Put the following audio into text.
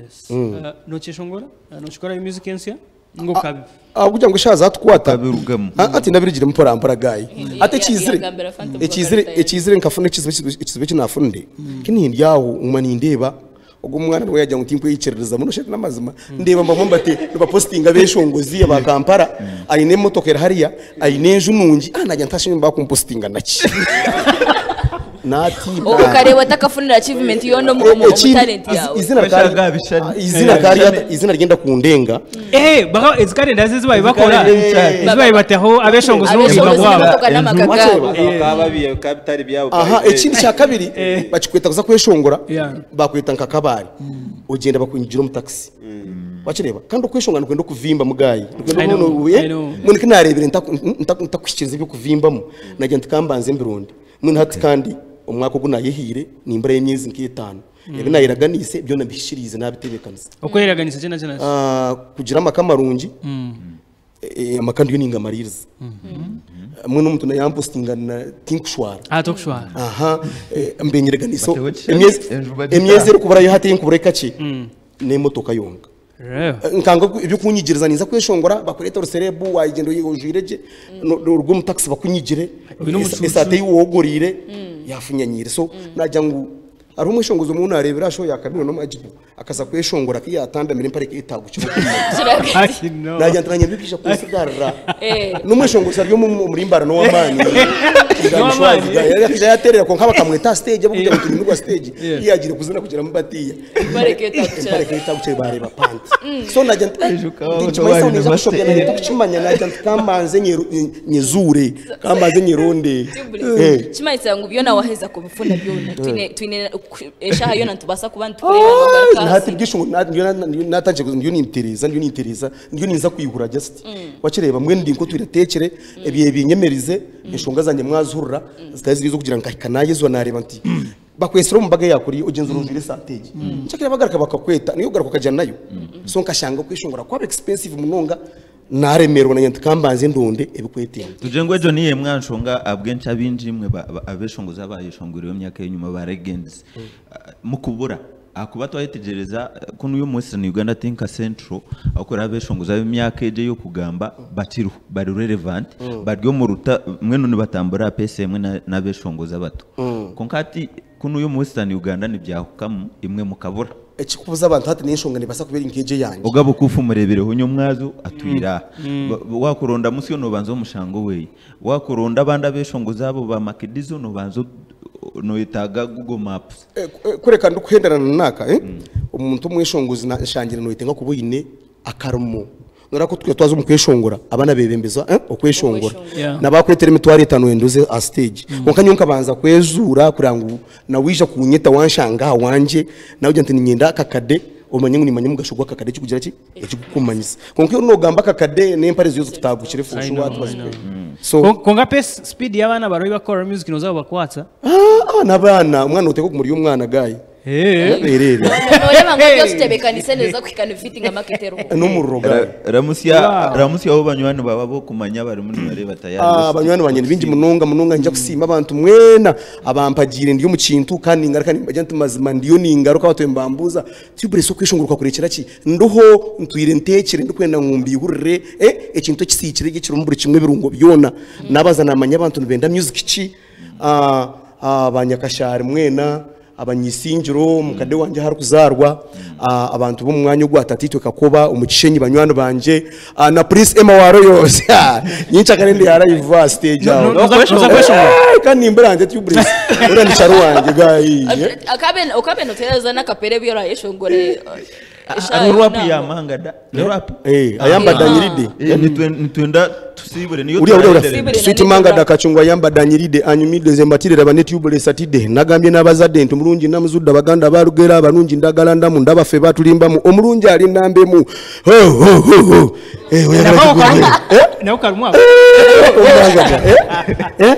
Tubeless. Nokyeshongora? Nokikorayo music ensya? Ninga okabi. Ahabw'okugira ngu eshaaha zatukwata Okabirugamu. hati nabirugiremu mpora mpora guy. Hati ekiizire Yagambira Phantom ngu ekiizire akaretire. ekiizire nkafuna ekizibu ekizibu eki nafunire ki nindi aho nguma nindeeba Ogwo omwana niwe yaagira ngu tinkweyikiririzamu noshusha n'amazima. Ndeeba bamwe nibate nibapositinga abeshongozi aba Kampala, aine emotoka eri hariya, aine enju nungi, ah naagira nti hati shi nyowe nibakumpositinga naki? Naatiina. Okareeba otakafunire achievement yoona omu omu Ekindi, talent yaawe. izina Kwesha rikari ga bishani. izina rikari izina ryenda kundenga. Eh, baka ezi kalenda ezi babaire bakora, Ezi kalenda ezi babaire bataho abeshongozi n'obuhimba Abeshongozi bwabo. n'emotoka n'amaka gaabo. Bakaba babiha bikaba bitari byabo Aha, private. ekindi kya kabiri bakikweta kuza kweshongora Yeah. bakweta nka kabare ogyenda bakwingira omu taxi wakireeba kandi okweshongora nikwenda okuvimbamu guy I know, I know. mbwenu ku nareebire ntakuhikiriza eby'okuvimbamu nagira nti kambanze mbironde mbwenu hati kandi omwaka ogu nayehaire nimburayo emyezi nk'etaano ebi nayeraganiise byona mbihikiriize nabitebeekanisa. Okweraganisa kyona kyona ki? Ah, kugira amaka marungi amaka ndiyo ningamariiriza mbwenu omuntu yampositinga tinkushwara. Ah, tokushwara. Aha, mbe nyereganiise Bateho ekishushani, enju bagitaha. emyezi erikuburayo hati einkuburayo kakye n'emotoka yonka. Reeba. Nkanga eby'okunyigiriza ninza kweshongora bakureete oruserebu wagyenda ojwaire gye oruge omu takisi bakunyigire Oine omucuucu. esaati ei woguriire yafunyanyiire so nagira ngu hariho omweshongozi omwe ou naareebire aha show ya Chameleone n'Omuajibu Akaza kweshongora ku yaatandamire empare etaagukire okumanya. I know. Naagira nti naanye biija kunsigarira. Eh. N'omweshongozi ari omu omuri Mbara n'ow'amaani. N'ow'amaani. Akaija yaateerera kwonka bakamweta aha stage ahabw'okugira ngu tunyumirwe aha stage. Yeah. Ku yaagiire kuzina kugiramu batiya. Empare ekaetagukira. Empare ekaetagukire baareeba panti. So naagira nti Ejo ukaba tinkimanyisa wa ngu ninza kushobya university. naanye ntakukimanya naagira nti kambanze nyezuure, kambanze nyeronde. Eh. Kimanyisa ngu byona waheza kubifuna byona. Twine twine Eshaaha yoona nitubaasa kuba nitukureeba noogaruka Ah, hati ahansi. bwishongo natandikire kuza ndiyo nintereeza ndiyo nintereeza ndiyo ninza kwihura just wakireeba mbwenu ndi nk'otwire nteekire ebyo binyemerize enshonga zangye mwazihurira zitari ziri ez'okugira ngu nkahika nayezwa nareeba nti bakwetsire omu mbaga eya kuriya ogyenzire ojwaire esaati egi nkyakira bagaruka bakakweta niiwe ogaruka okagyenda nayo so nkashanga okweshongora kwaba expensive munonga Naaremerwa naanye nti ka mbanze ndonde ebikwetenga. Tugire ngu egyo niyo emwe aha nshonga ahabw'enki abaingi imwe abeshongozi abaayeshongweireho emyaka ey'enyima ba legends mukubura ahakuba twayetegyereza kunu omu Western Uganda ti nka Central ahakuba abeshongozi ab'emyaka egyo ey'okugamba bakiriho bari relevant bari omu ruta mbwenu nibatambura aha pace emwe n'abeshongozi abato kwonka hati kunu omu Western Uganda nibyahukamu imwe mukabura. Ekirikubuza abantu hati n'enshonga neebaasa kuba eri nk'egyo eyangye. Ogaba okufa omureebireho nyomwazo atwire aha. Waakuronda Musyo noobanza omushanga oweye. Waakuronda abandi abeeshongozi abo ba Makidizo noobanza nooyetaaga Google Maps. Kureka ndikuhenderana n'aka, omuntu omweshongozi nshangire nooyetenga kuba oine akarimo. Noreeba ku twiija twaza omu kweshongora, abaana beebembeza okweshongora. Yeah. Na baakureetera emitwaro etaano wenda oze aha stage. Kwonka nyowe nkabanza kwezuura kureba ngu na waija kunyeta wanshanga aha wangye, nawe ogira nti niinyenda akakade, omanye ngu niimanya omugasho gw'akakade ekikugira ki? Ekikukumanyisa. Kwonka iwe noogamba akakade n'empare ziriyo zikutaagukire for I sure know, I tibazikwe. know. So Kwonka pace speed y'abaana bariho ei barikukora music nooza kubakwatsa. Ah, n'abaana, omwana nooteekwa kuguma ori omwana guy. Ebeere eryo. Nooreeba ngu ebi okitebeekanise nibiza kuhika nibifitinga market eriho. N'omuriro gaayo. Ramutsya Wow. ramutsyaho banywani baawe ab'okumanya abarimu nibareeba tayari. Ah, banywani bangye ni baingi munonga munonga niinyija kusiima abantu mwena abampagiire ndi omu kintu kandi ningaruka nimbagira nti mazima ndiyo ningaruka abantu nibambuuza Tubeless okweshongora okakurekyera ki? Ndiho ntwire nteekire ndikwenda ngu mbihurire eh, ekintu ekisiikire gye kirimu buri kimwe ebirungo byona. Naabanza naamanya abantu nibenda music ki, ah, ah, ba Nyakashaari mwena Abanyisingiro, mukade wangye ahu arikuzaarwa, abantu b'omu mwanya ogwa Tataitwe Kakoba omu Kishenyi banywani bangye, na Prince Emma wa Royals. Nyencakare ndi aha live aha stage aho. Noza kweshongora? Eh, kandi nimbura nte Tubeless. Ora ni charo wangye guy. Okabe noteereza n'akapera ebi orayeshongore. Hariho rap ya manga da. Ni rap. Eh, ayambadde anyiride. Eh, nitwenda tusiibure niyo Uriya uriya uriya. turayenderera. Tusiibure. Sweet manga dakachungwa ayambadde anyiride anyumidde nze mbatire laba ne tubeless atidde nagambye n'abazadde nti omulungi namuzudde abaganda balugera abalungi ndagala ndamu ndaba ffe batulimbamu omulungi ali namba emu ho ho ho ho eh oyagala Nako kigulire karimu. eh Nako karimu ako. Eh omulanga eh eh.